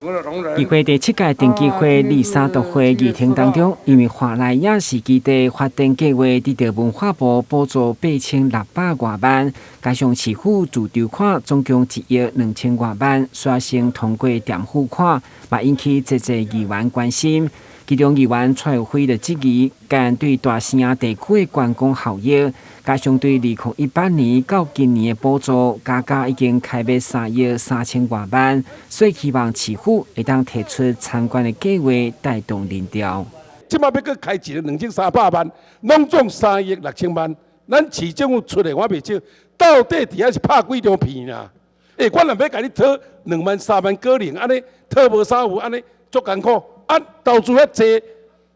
議會第七屆定期會二三度會議廳當中，因為華麗影視基地發展計劃得到文化部補助8600外萬，加上市府自籌款總共1億2000外萬，率先通過墊付款，嘛引起濟濟議員關心。其中議員蔡有輝就質疑，干對大城地區的觀光效益，加上對2018年到今年的補助，加加已經開欲3億3000外萬，所以希望市府會當提出參觀的計劃，帶動人潮。這馬欲閣開一个2300萬，攏總3億6000萬。咱市政府出的我袂少，到底佇遐是拍幾張片啊？欸，我若欲共你討2萬3萬可能，按呢討無啥有，按呢足艱苦。啊，投資遐濟，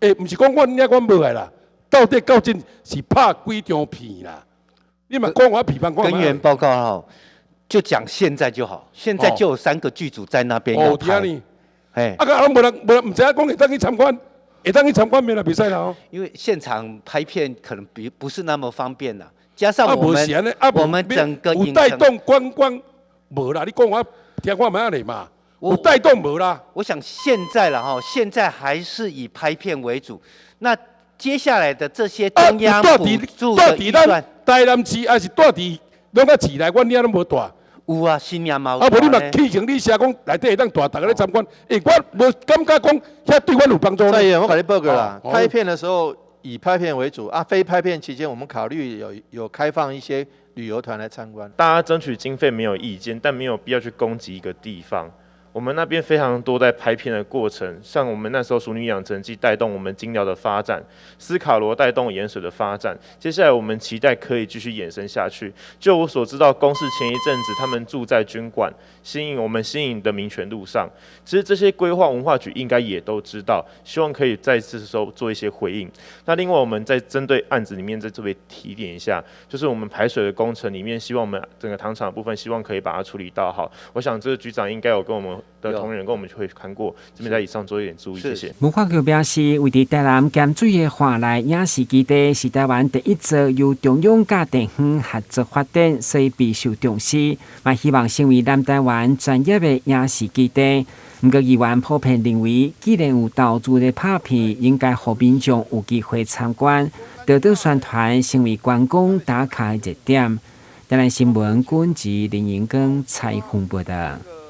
欸，毋是講阮遐阮無愛啦，到底究竟是拍幾張片啦？你嘛講我批判看。根源報告吼，就講現在就好，現在就有三個劇組在那邊要拍。哦，哎，啊，個攏無人無人，毋知影講會當去參觀，會當去參觀免啦，袂使啦哦。因為現場拍片可能比不是那麼方便啦，加上我們整個有帶動觀光無啦？你講我聽看覓仔咧嘛？有帶動無啦？我想現在了哈，現在還是以拍片為主。那接下來的這些中央補助的預算，台南市還是蹛佇攏較市內，阮遐攏無蹛。有啊，新娘嘛。啊，無你嘛去前你寫講內底會當蹛，逐家咧參觀。欸，我無感覺講遐對阮有幫助。蔡議員，我共你報告啦，拍片的時候以拍片為主啊，非拍片期間我們考慮有開放一些旅遊團來參觀。大家爭取經費沒有意見，但沒有必要去攻擊一個地方。我們那邊非常多在拍片的過程，像我們那時候《俗女養成記》帶動我們菁寮的發展，斯卡羅帶動鹽水的發展。接下來我們期待可以繼續延伸下去。就我所知道，公視前一陣子他們住在軍館新營，我們新營的民權路上。其實這些規劃文化局應該也都知道，希望可以在這時候做一些回應。那另外我們在針對案子裡面再特別提點一下，就是我們排水的工程裡面，希望我們整個糖廠的部分，希望可以把它處理到好。我想這個局長應該有跟我們的同仁跟我們會看過，這邊在以上做一點注意，謝謝。文化局表示，位佇台南鹹水的華麗影視基地是台灣第一座由中央佮地方合作發展，所以備受重視，嘛希望成為南台灣專業的影視基地。毋過議員普遍認為，既然有投資咧拍片，應該予民眾有機會參觀，多多宣傳，成為觀光打卡的熱點。台南新聞，軍籍林盈光採訪報道。